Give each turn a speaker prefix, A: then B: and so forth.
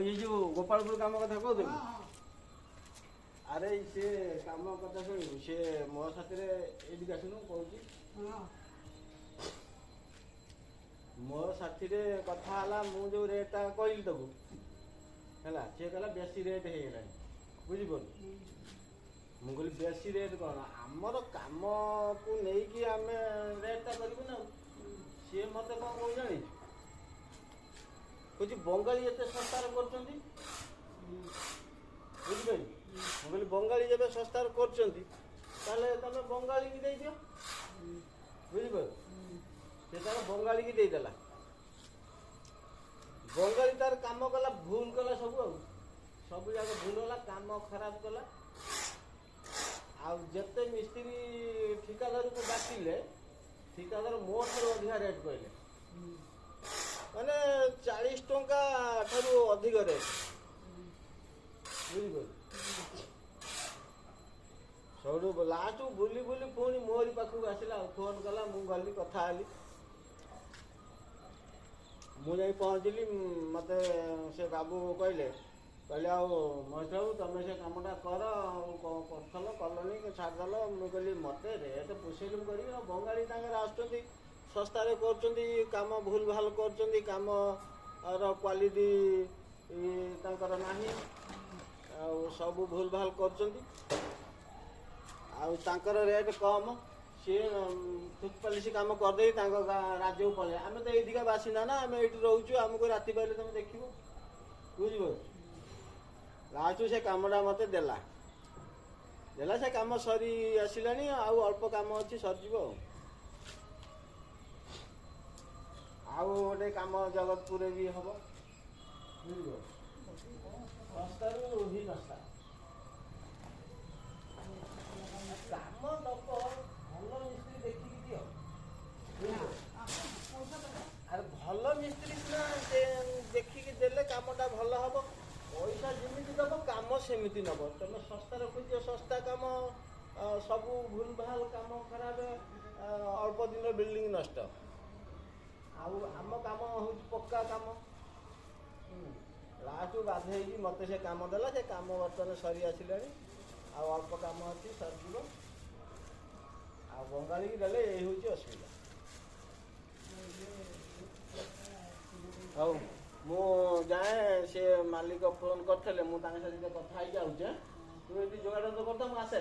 A: ଏଇ ଯୋଉ ଗୋପାଳପୁର କାମ କଥା କହୁଥିଲୁ? ଆରେ ସେ କାମ କଥା ଶୁଣିବୁ, ସେ ମୋ ସାଥିରେ ଏଇଠିକି ଆସୁନୁ, କହୁଛି। ମୋ ସାଥିରେ କଥା ହେଲା। ମୁଁ ଯୋଉ ରେଟ୍ଟା କହିଲି ତାକୁ ହେଲା, ସିଏ କହିଲା ବେଶୀ ରେଟ୍ ହେଇଗଲାଣି, ବୁଝିପାରୁଛୁ? ମୁଁ କହିଲି ବେଶୀ ରେଟ୍ କ'ଣ, ଆମର କାମକୁ ନେଇକି ଆମେ ରେଟ୍ଟା କରିବୁ ନା। ସିଏ ମୋତେ କ'ଣ କହୁଛି ଜାଣିଛୁ? କହୁଛି ବଙ୍ଗାଳୀ ଏତେ ଶସ୍ତାରେ କରୁଛନ୍ତି, ବୁଝିପାରିଲୁ? ମୁଁ କହିଲି ବଙ୍ଗାଳୀ ଯେବେ ଶସ୍ତାରେ କରୁଛନ୍ତି ତାହେଲେ ତମେ ବଙ୍ଗାଳୀକି ଦେଇଦିଅ, ବୁଝିପାରିଲୁ? ସେ ତାର ବଙ୍ଗାଳୀକି ଦେଇଦେଲା। ବଙ୍ଗାଳୀ ତାର କାମ କଲା, ଭୁଲ କଲା ସବୁ, ଆଉ ସବୁ ଯାକ ଭୁଲ ହେଲା, କାମ ଖରାପ କଲା। ଆଉ ଯେତେ ମିସ୍ତ୍ରୀ ଠିକାଦାରକୁ ଡାକିଲେ, ଠିକାଦାର ମୋ ଠାରୁ ଅଧିକା ରେଟ୍ କହିଲେ, ମାନେ 40 ଟଙ୍କା ଠାରୁ ଅଧିକ ରେଟ୍, ବୁଝିପାରିଲୁ? ସବୁଠୁ ଲାଷ୍ଟକୁ ବୁଲି ବୁଲି ପୁଣି ମୋରି ପାଖକୁ ଆସିଲା ଆଉ ଫୋନ୍ କଲା। ମୁଁ ଗଲି, କଥା ହେଲି। ମୁଁ ଯାଇ ପହଞ୍ଚିଲି, ମୋତେ ସେ ବାବୁ କହିଲେ, କହିଲେ ଆଉ ମହେଶ ବାବୁ, ତମେ ସେ କାମଟା କର, ଆଉ କ'ଣ କରୁଥିଲ କଲନି, ଛାଡ଼ିଦେଲ? ମୁଁ କହିଲି ମୋତେ ରେଟ୍ ପୋଷେଇଲେ ମୁଁ କରିବି। ଆଉ ବଙ୍ଗାଳୀ ତାଙ୍କର ଆସୁଛନ୍ତି, ଶସ୍ତାରେ କରୁଛନ୍ତି, କାମ ଭୁଲ ଭାଲ କରୁଛନ୍ତି, କାମର କ୍ୱାଲିଟି ତାଙ୍କର ନାହିଁ, ଆଉ ସବୁ ଭୁଲ ଭାଲ କରୁଛନ୍ତି, ଆଉ ତାଙ୍କର ରେଟ୍ କମ୍। ସିଏ ଥୁକପାଲିସି କାମ କରିଦେଇ ତାଙ୍କ ରାଜ୍ୟକୁ ପଳେଇଲେ। ଆମେ ତ ଏଇଠିକା ବାସିନ୍ଦା ନା, ଆମେ ଏଇଠି ରହୁଛୁ, ଆମକୁ ରାତି ପାଇଲେ ତମେ ଦେଖିବ, ବୁଝିପାରୁଛୁ? ଲାଷ୍ଟକୁ ସେ କାମଟା ମୋତେ ଦେଲା ଦେଲା। ସେ କାମ ସରି ଆସିଲାଣି, ଆଉ ଅଳ୍ପ କାମ ଅଛି, ସରିଯିବ। ଆଉ ଗୋଟେ କାମ ଜଗତପୁରରେ ବି ହବ, ବୁଝିବ? ଶସ୍ତାରୁ ହିନସ୍ତା କାମ ଦବ। ଭଲ ମିସ୍ତ୍ରୀ ଦେଖିକି ଦିଅ, ବୁଝିଲ? ଆରେ ଭଲ ମିସ୍ତ୍ରୀ ସିନା ଦେଖିକି ଦେଲେ କାମଟା ଭଲ ହବ। ପଇସା ଯେମିତି ଦବ କାମ ସେମିତି ନବ। ତମେ ଶସ୍ତାରେ ଖୋଜିବ, ଶସ୍ତା କାମ, ସବୁ ଭୁଲ ଭାଲ କାମ, ଖରାପ, ଅଳ୍ପ ଦିନ ବିଲ୍ଡିଂ ନଷ୍ଟ। ଆଉ ଆମ କାମ ହେଉଛି ପକ୍କା କାମ। ଲାଷ୍ଟକୁ ବାଧ୍ୟ ହେଇକି ମୋତେ ସେ କାମ ଦେଲା। ସେ କାମ ବର୍ତ୍ତମାନ ସରି ଆସିଲାଣି, ଆଉ ଅଳ୍ପ କାମ ଅଛି, ସରିଯିବ। ଆଉ ବଙ୍ଗାଳୀକି ଦେଲେ ଏଇ ହେଉଛି ଅସୁବିଧା। ହଉ, ମୁଁ ଯାଏ, ସେ ମାଲିକ ଫୋନ୍ କରିଥିଲେ, ମୁଁ ତାଙ୍କ ସହିତ କଥା ହେଇକି ଆଉଛି। ତୁ ଏଠି ଯୋଗାଯୋଗ କରିଥା, ମୁଁ ଆସେ।